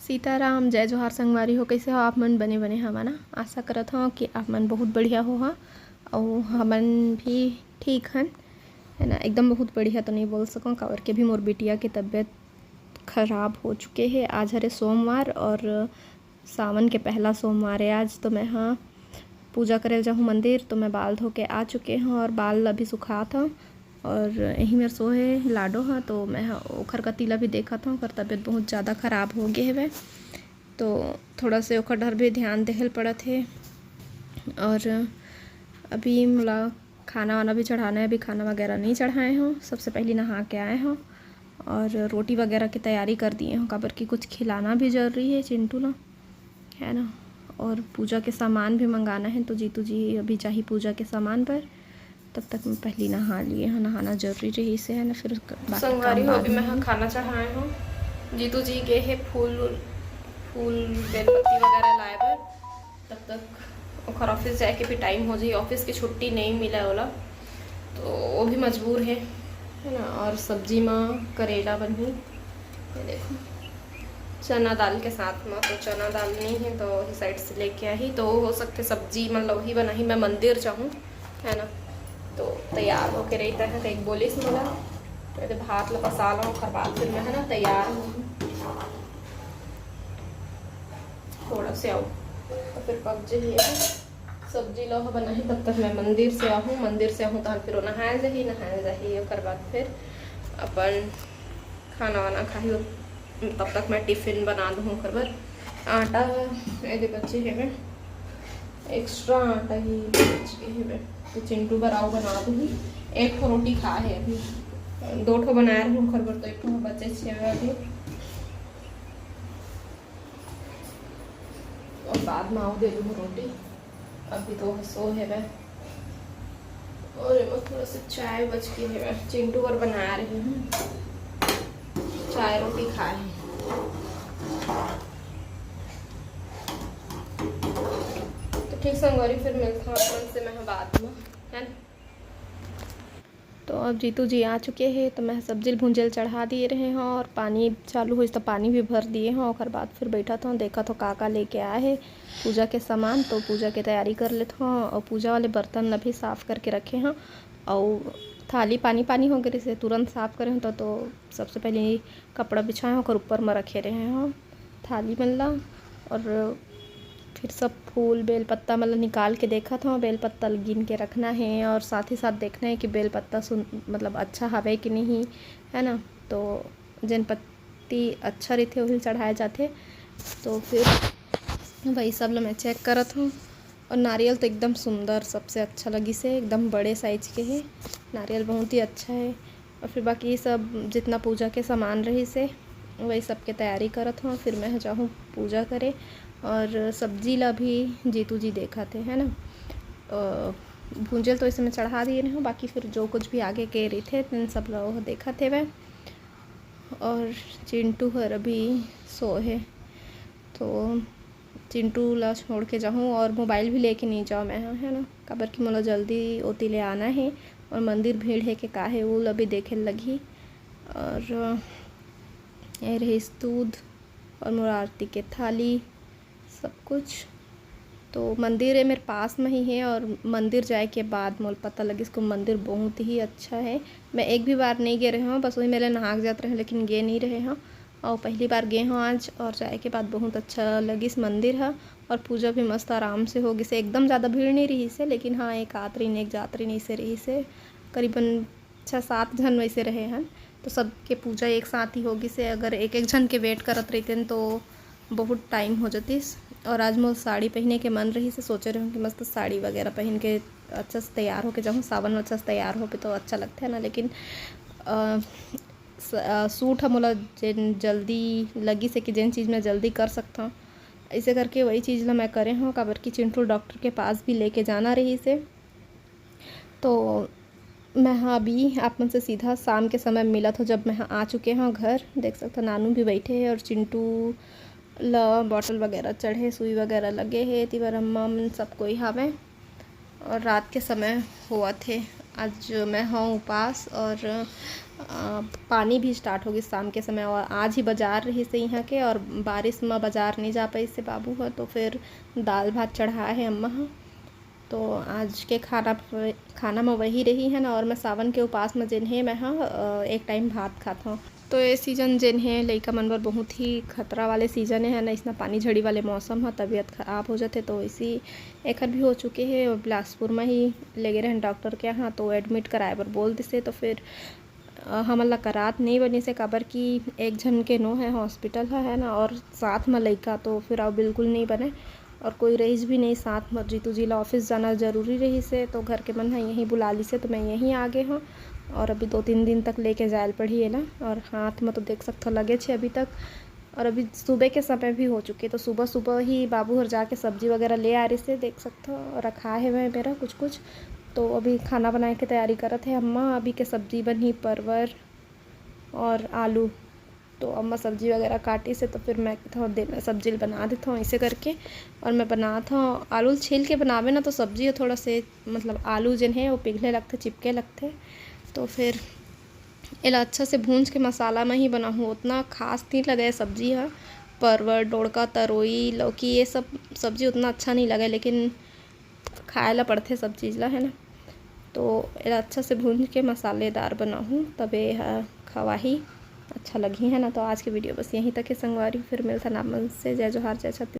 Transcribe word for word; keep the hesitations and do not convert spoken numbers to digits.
सीताराम, जय जोहार संगवारी हो। कइसे हो आप मन? बने बने हवा ना? आशा करत हव कि आप मन बहुत बढ़िया होहा, अउ हमन भी ठीक हन, है ना? एकदम बहुत बढ़िया तो नहीं बोल सकंव, काबर के अभी मोर बिटिया के तबीयत खराब हो चुके हे। आज हरे सोमवार और सावन के पहला सोमवार हे आज, तो मैं हा पूजा करे जाहूँ मंदिर। तो मैं बाल धो के आ चुके हव और बाल ला भी सुखात हव। और यही मेर सोहे लाडो ह, तो मैं ह ओखर कति ला भी देखत हव, ओकर तबीयत बहुत ज़्यादा खराब हो गे हवय, तो थोड़ा से ओखर डर भी ध्यान देहल पड़त हे। और अभी मोला खाना वाना भी चढ़ाना है, अभी खाना वगैरह नहीं चढ़ाए हव, सबसे पहले नहा के आए हव और रोटी वगैरह की तैयारी कर दिए हव, काबर कि कुछ खिलाना भी जरूरी है चिंटू ला, है ना। और पूजा के सामान भी मंगाना है, तो जीतू जी अभी जाही पूजा के सामान पर, तब तक मैं पहली नहा लिए हव, नहाना जरूरी रहिस हे ना। फिर क-, बाकी संगवारी काम हो, बाद अभी में मैं ह होही। खाना चढ़ाए हव, जीतू जी गे हे फूल, फूल बेलपत्ती वगैरह लाए बर, तब तक ओखर ऑफिस जाए के भी टाइम हो जाही, ऑफिस की छुट्टी नहीं मिला ओला, तो वो भी मजबूर है, है ना। और सब्जी में करेला बनही, ये देखो, चना दाल के साथ में, तो चना दाल नहीं है तो वही साइड से लेके आही, तो हो सकते सब्जी मतलब वही बनाही, मैं मंदिर जाहूँ, है ना। तो तैयार होके रहिथे, कहीं बोलिस मोला, तो ये भात ला पसा ला, ओकर बाद फिर मैं, है ना, तैयार हूँ। थोड़ा से आऊ, तो फिर पक जाही। सब्जी ला बनाही, तब तक मैं मंदिर से आहूँ, मंदिर से आहूँ तहन फिर वो नहाए जाही, नहाए जाही, ओकर बाद फिर अपन खाना वाना खाही। तब तक मैं टिफिन बना दूँ ओकर बर। आटा एदे बचे हे, मैं एक्स्ट्रा आटा ही बच गे हे, मैं तो चिंटू बर आऊ बना दूँगी। एक ठो रोटी खा हे अभी, दो ठो बनाए रहूँ ओकर बर, तो एक ठो बचे हे अभी। और बाद में आऊ दे दूँ रोटी, अभी तो सो हे मैं। और एमा थोड़ा सा चाय बच के हे मैं, चिंटू बर बना रही हूँ, चाय रोटी खाए हे। तो ठीक संगवारी, फिर मिलता हूँ आप मन से मैं बाद में, है ना। तो अब जीतू जी आ चुके हे, तो मैं सब्जी ल भूंजे ल चढ़ा दिए रहे हव और पानी चालू होइस, तो पानी भी भर दिए हव। ओकर बाद फिर बैठत हव, देखत हव का का लेके आए हे पूजा के सामान, तो पूजा के तैयारी कर लेत हव और पूजा वाले बर्तन ला भी साफ करके रखे हव। और थाली पानी पानी हो गे रहिस हे, तुरंत साफ करे हव, तो, तो सबसे पहले कपड़ा बिछाए हव, ओकर ऊपर म रखे रहे हव थाली मन ला। और फिर सब फूल बेल पत्ता मन ला निकाल के देखत हव, बेल पत्ता ल गिन के रखना हे और साथ ही साथ देखना हे कि बेल पत्ता सुन, मतलब अच्छा हवे कि नहीं, है ना। तो जेन पत्ती अच्छा रहिथे, ओही ल चढ़ाए जाथे। तो फिर वही सब ल मैं चेक करत हव। और नारियल तो एकदम सुंदर, सबसे अच्छा लगिस हे, एकदम बड़े साइज के हे। नारियल बहुत ही अच्छा हे। और फिर बाकी सब जितना पूजा के सामान रहिस हे, वही सब के तैयारी करत हव। फिर मैं जाहूँ पूजा करे। और सब्जी ला भी जीतू जी देखत हे, है ना। अ, भूंजे ल तो इसे मैं चढ़ा दिए रहे हव, बाकी फिर जो कुछ भी आगे के रहिथे, तेन सब ला वो देखत हेवय। और चिंटू हर अभी सोए हे, तो चिंटू ला छोड़ के जाहूँ और मोबाइल भी लेके नहीं जाओ मैं, है ना, काबर कि मोला जल्दी ओती ले आना हे और मंदिर भीड़ हे के का हे, वो ला भी देखे लगही। और ये रहिस दूध और मोर आरती के थाली, सब कुछ। तो मंदिर ए मेरे पास में ही हे और मंदिर जाए के बाद मोला पता लगिस कि मंदिर बहुत ही अच्छा हे। मैं एक भी बार नहीं गे रहे हव, बस वही मेले नहा के जात रहे हव, लेकिन गे नहीं रहे हव। और पहली बार गे हव आज और जाए के बाद बहुत अच्छा लगिस मंदिर ह। और पूजा भी मस्त आराम से हो गिस हे, एकदम ज़्यादा भीड़ नहीं रहिस हे, लेकिन हाँ, एक आत रहिन, एक जात रहिन, ऐसे रहिस हे। करीबन छः सात झन वैसे रहे हन, तो सबके पूजा एक साथ ही हो गिस हे। अगर एक एक झन के वेट करत रहितेन तो बहुत टाइम हो जतिस। और आज मोर साड़ी पहने के मन रहिस हे, सोचे रहे हव कि मस्त साड़ी वगैरह पहन के अच्छा से तैयार होके जाहूँ, सावन में अच्छा से तैयार होबे तो अच्छा लगथे ना। लेकिन अ, स-, अ, सूट ह मोला जेन जल्दी लगिस हे कि जेन चीज़ मैं जल्दी कर सकथव, ऐसे करके वही चीज़ ला मैं करे हव, काबर कि चिंटू डॉक्टर के पास भी लेके जाना रहिस हे। तो मैं ह अभी आप मन से सीधा शाम के समय मिलत हव, जब मैं ह आ चुके हव घर। देख सकथव, नानू भी बैठे हे और चिंटू ल बॉटल वगैरह चढ़े, सुई वगैरह लगे हे, एती बर अम्मा मन सब कोई हावय। और रात के समय होवत हे, आज मैं हूँ उपास और अ, पानी भी स्टार्ट हो गई शाम के समय, और आज ही बाजार रहिस हे यहाँ के, और बारिश में बाजार नहीं जा पाइस हे बाबू ह, तो फिर दाल भात चढ़ाए हे अम्मा ह। तो आज के खाना प-, खाना में वही रही है ना, और मैं सावन के उपास में जेन हे मैं ह अ, एक टाइम भात खात हूँ। तो ये सीजन जेन हे लइका मन बर बहुत ही खतरा वाले सीजन हे ना, इसना पानी झड़ी वाले मौसम ह, तबीयत खराब हो जाथे, तो इसी एखर भी हो चुके हे। और बिलासपुर में ही ले गए रहन डॉक्टर के यहाँ, तो एडमिट कराए बर बोल दिसे, तो फिर अ, हमन ला करात नहीं बनिस हे, काबर कि एक झन के नो है, हॉस्पिटल ह, है ना, और साथ में लइका, तो फिर अब बिल्कुल नहीं बने। और कोई रहिस भी नहीं साथ में, जीतू जी ला ऑफिस जाना जरूरी रहिस हे, तो घर के मन ह यहीं बुला लिस हे, तो मैं यहीं आ गए हूँ। और अभी दो तीन दिन तक लेके जायल पड़ही एला। और हाथ में तो देख सकथो लगे छे अभी तक, और अभी सुबह के समय भी हो चुके, तो सुबह सुबह ही बाबू हर जाके सब्जी वगैरह ले आ रहिस हे, देख सकथो, और रखा है वह मेरा कुछ कुछ। तो अभी खाना बनाए के तैयारी करत हे अम्मा। अभी के सब्जी बनही परवर और आलू। तो अम्मा सब्जी वगैरह काटिस हे, तो फिर मैं कथों दे, सब्जी ल बना देथों ऐसे करके। और मैं बनात हूँ, आलू ल छील के बनावे ना, तो सब्जी ह थोड़ा से, मतलब, आलू जेन हे वो पिघले लगथे, चिपके लगथे। तो फिर एला अच्छा से भूंज के मसाला में ही बनाहूँ। उतना खास नहीं लगे सब्जी ह, परवर, डोड़का, तरोई, लौकी, ये सब सब्जी उतना अच्छा नहीं लगे, लेकिन खाए ला पड़थे सब चीज़ ला, है ना। तो एला अच्छा से भूंज के मसालेदार बनाहूँ, तबे ह खवाही, अच्छा लगही, है ना। तो आज के वीडियो बस यहीं तक है संगवारी, फिर मिलथन आप मन से। जय जोहार, जय छत्तीसगढ़।